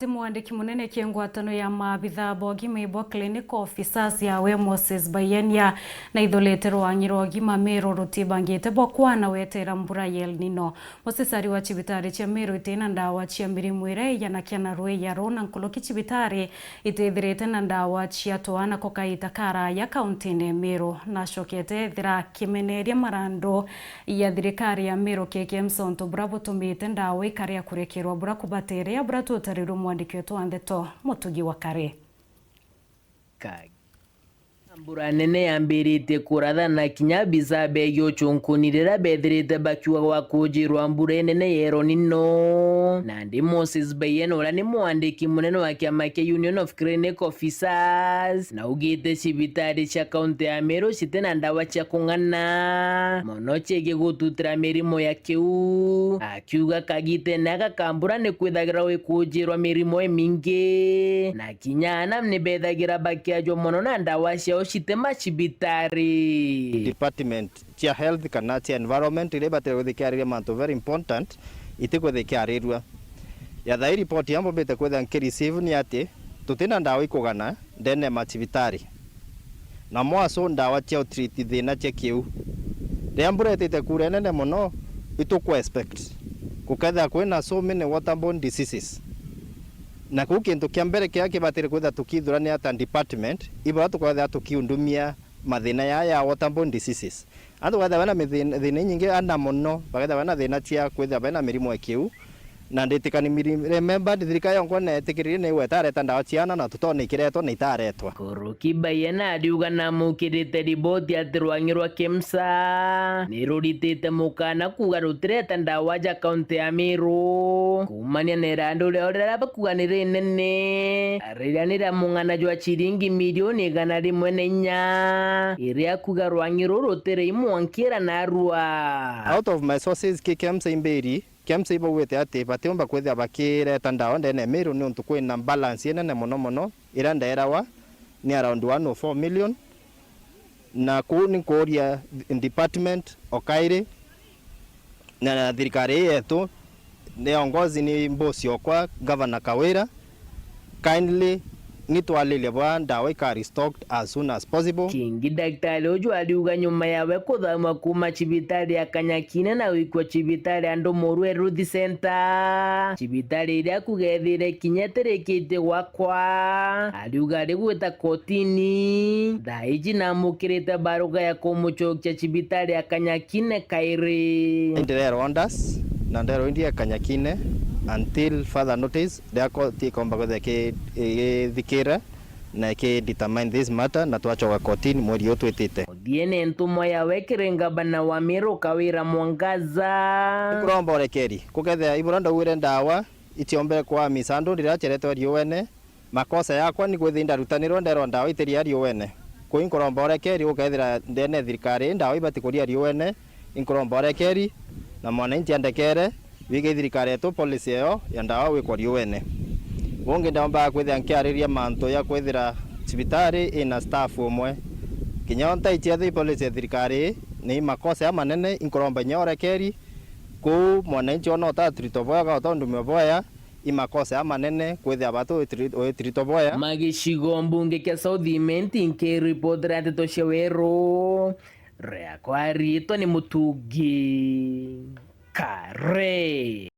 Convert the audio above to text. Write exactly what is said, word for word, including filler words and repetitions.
Ti mwandiki munene ki ngwatano ya maabitha ba ugima ibo clinical officers yawe Moses Bayenia, na ithurite rwang'i rwa ugima Meru rutibangite bwa kwana wetera mbura ya El Nino. Moses ari wa cibitari cia Meru itina ndawa cia mirimu iria iyanakia na rui ya ruu na nkuruki cibitari itithirite na ndawa cia twana ko kaita karaya kauntine ya Meru. Nacokete ethira akimeneria marandu ya thirikari ya Meru K K M C untu bura butumite ndawa ikaria kurekerwa bura kubaterea bura tutarirwe mwandiki wetu wa ndeto Mutugi wa Kari. Kagi. Mbura nene yambiritie kurathana kinya bisa beegi ucunkuni riria bethirite bakiuga gwa kujirwa mbura inene ya El Nino. Nandi Moses Bayena uria ni mwandiki munene wa kiama kia Union of Clinic Officers naugite cibitari cia kaunti ya Meru citina ndawa cia kung'ana mono ciegii gututira mirimo ya kiu, akiuga kagitene aka ka mbura ni kwithagira gwikujirwa mirimo imingi, na kinya ana ni bethagira bakiajwa mono na ndawa ciao citi macibitari. Department cia health kana cia environment iria ibatire kwithira ikiariria mantu very important, itikwithira ikiarirua. Ya thaa ii report iria mbumbite kwithira nki receive ni ati tutina ndawa ikugana ndene ya macibitari. Na mwaso ndawa cia utreat thina cia kiu. Riria mbura itite kuura inene mono, ituku expect gukethira kwina so many waterborne diseases. Na kuu kintu kia mbere kiria kibatire kwithira tukithurania ta department, ibura tukethira tukiundumia mathina ya, ya waterborne diseases. Antu bakethira bena mithina, thina inyingi ana mono, bakethira bena thina cia kwithira bena mirimo ya kiu. Na nditikani miri-, remember, thirikari yonkwa netikiririe ni igweta areta ndawa ciana na tutona ikiretwa na itaretwa. Kuruki Bayena ariuga namukirite riboti ati rwang'i rwa KEMSA ni ruritite mukana kuuga rutireta ndawa ja kaunti ya Meru. Kuumania na irandu riao riria bakuuga ni rinene, riria ni ria mung'ana jwa ciringi milioni igana rimwe na inya, iria kuuga rwang'i ruu rutiri imwankira narua. Out of my sources, ki KEMSA imbiri, KEMSA ibaugite ati batiumba kwithira bakireta ndawa ndene ya Meru niuntu kwina balance inene mono mono iria ndaerawa ni around one oh four million, na kuu ni nkuuria department o kairi na thirikari ii yetu ni ongozi ni boss okwa Governor Kawira, kindly ni twaririe bwa ndawa ika restocked as soon as possible. Kingi daktari uju ariuga nyuma yawe kuthamwa kuuma cibitari ya Kanyakine na gwikua cibitari ya Ndumuruwe Health Centre, cibitari iria kuuga ethire kinya itirikitie gwakwa, ariuga ari gwita kotini, thaa iji namukirite baruga ya kumucokia cibitari ya Kanyakine kairi. Ndirerwa orders na nderwa indie Kanyakine until further notice, riria koti ikomba kwithira iki-, igithikira na iki determine this matter, na twacoka kotini mweri uyu twitite. Muthiene ntumwa yawe kiri ngavana wa Meru Kawira Mwangaza. Nkuromba urekeri, kukethira ibura ndaugire ndawa itiombere kwa misandu riria ceretwe riuene, makosa yakwa ni kwithira ndarutanirwe nderwa ndawa itiria riuene. Kuu inkuromba urekeri, gukethira ndene ya thirikari ndawa ibati kuria riuene, inkuromba urekeri, na mwananchi andekere, bige thirikari yetu policy eyo ya ndawa gwikwa riuene. Bungi ndaumbaga kwithira nkiariria mantu ya kwithira cibitari ina staff umwe. Kinya o ntaichia thi policy ya thirikari ni makosa ya manene, inkuromba inya urekeri. Kuu mwananchi ona utatritwa bwega, utondumia bwega, i makosa ya manene kwithira batu uitri-, uitritwa bwega. Magicigo mbunge kia South Imenti nkiripotera nteto cia weru, riakwa riitwa ni Mutugi Kare.